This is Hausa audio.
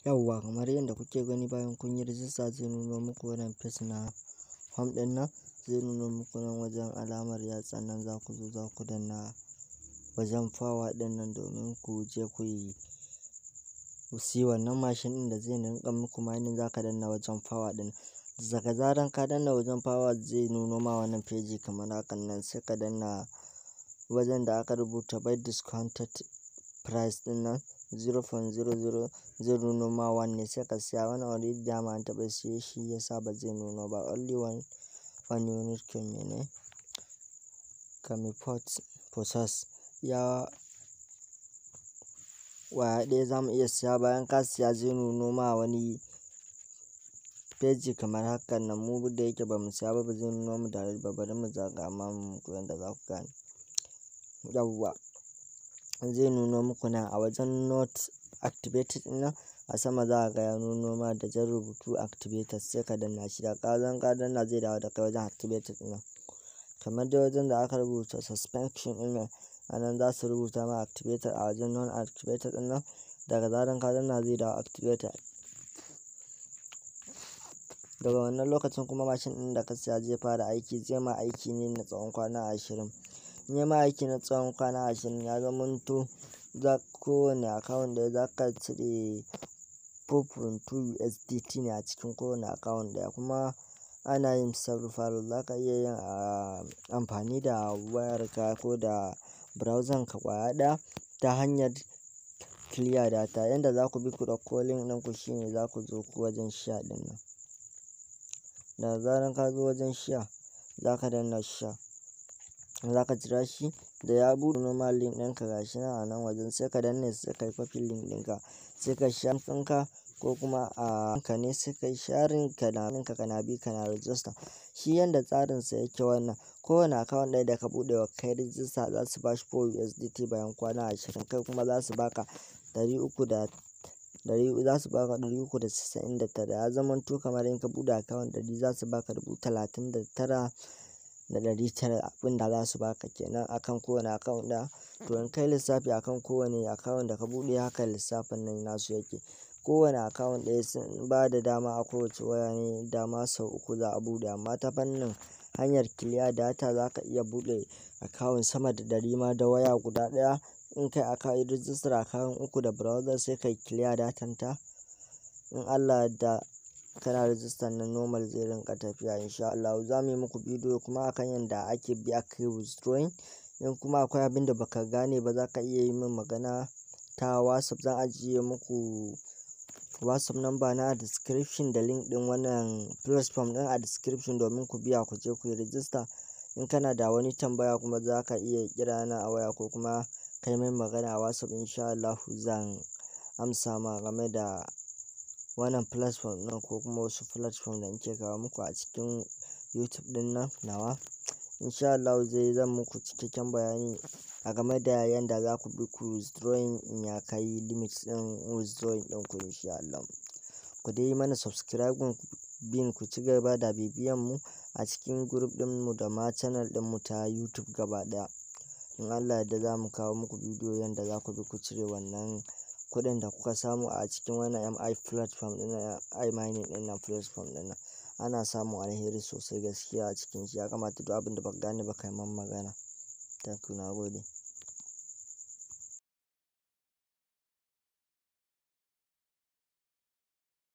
Yauwa, kamar yadda kuke gani, bayan kun yi rijista zai nuno muku wannan page na home ɗin nan. Zai nuno muku nan wajen alamar yatsa nan, za ku zo za ku danna wajen power ɗin nan domin ku je ku yi siyi wannan mashin ɗin da zai rinƙa muku mining. Za ka danna wajen power ɗin. Daga zaran ka danna wajen power, zai nuno ma wannan page kamar hakan nan. Sai ka danna wajen da aka rubuta "buy discounted price" ɗin nan, 0.00 zai nuno ma one ne, sai ka siya. Wannan already dama an taɓa siye shi, yasa ba zai nuno ba. Only one unit can mene can be purchased. Ya ƙwaya ɗaya za mu iya siya. Bayan ka siya, zai nuno ma wani page kamar hakan nan. Mu da yake ba mu siya ba, ba zai nuno mu direct ba. Bari mu zaga amma muku yanda za ku gane. Yauwa, zai nuno muku nan a wajen "not activated" ɗin nan. A sama za ka ga ya nuno ma da jan rubutu "activated", sai ka danna shi. Da ka zan ka danna, zai dawo da kai wajen activated ɗin nan. Kamar dai wajen da aka rubuta "suspension" ɗin nan, a nan za su rubuta ma "activated" a wajen "non activated" ɗin nan. Daga zaran ka danna, zai dawo activated. Daga wannan lokacin kuma mashin ɗin da ka siya zai fara aiki. Zai ma aiki ne na tsawon kwana 20. In ya ma aiki na tsawon kwana 20, ya zamanto za kowane account ɗaya za ka cire 4.2 USDT ne a cikin kowane account ɗaya. Kuma ana yin self referral. Za ka iya yin amfani da wayarka ko da browser ka ƙwaya ɗaya ta hanyar clear data. Yanda za ku bi ku ɗauko link ɗinku shine za ku zo wajen share ɗin nan. Da zaran ka zo wajen share, za ka danna share. Za ka jira shi da ya buɗe normal link ɗinka, gashi nan a nan wajen, sai ka danne, sai ka yi copy link ɗinka, sai ka share ɗinka ko kuma a ka ne sai ka yi sharing kana ɗinka, kana bi kana register. Shi yanda tsarin sa yake wannan, kowane account ɗaya da ka buɗe wa kai register, za su bashi 4 USDT bayan kwana 20. Kai kuma za su baka ɗari uku da ɗari, za su baka 399. Ya zamanto kamar in ka buɗe account 100, za su baka 39,900. Abin da za su baka kenan akan kowane account ɗaya. To, in kai lissafi akan kowane account da ka buɗe, haka lissafin nan nasu yake. Kowane account ɗaya sun ba da dama a kowace waya ne dama sau uku za a buɗe, amma ta fannin hanyar clear data za ka iya buɗe account sama da 100 ma da waya guda ɗaya. In kai aka register account uku da browser, sai kai clear datan ta. In Allah yadda kana register na normal, zai rinƙa tafiya in sha Allahu. Za mu yi muku bidiyo kuma akan yanda ake bi aka yi withdrawing. In kuma akwai abin da baka gane ba, za ka iya yi min magana ta WhatsApp. Zan ajiye muku WhatsApp number na a description da link ɗin wannan platform ɗin a description domin ku biya ku je ku yi register. In kana da wani tambaya kuma, za ka iya kira na a waya ko kuma kai min magana a WhatsApp. In sha Allahu zan amsa ma game da wannan platform ɗin ko kuma wasu platform da nake kawo muku a cikin YouTube ɗin nan nawa. In sha Allahu zai zan muku cikakken bayani a game da yanda za ku bi ku withdrawing in ya kai limit ɗin withdrawing ɗinku in sha Allah. Ku dai yi mana subscribe bin ku ci gaba da bibiyan mu a cikin group ɗinmu da ma channel ɗinmu ta YouTube gaba ɗaya. In Allah yadda za mu kawo muku bidiyo yanda za ku bi ku cire wannan kuɗin da kuka samu a cikin wannan MI platform ɗin nan, MI mining ɗin nan, platform ɗin nan. Ana samun alheri sosai gaskiya a cikin shi. Ya kamata duk abin da baka gane ba, kai man magana. Thank you, na gode.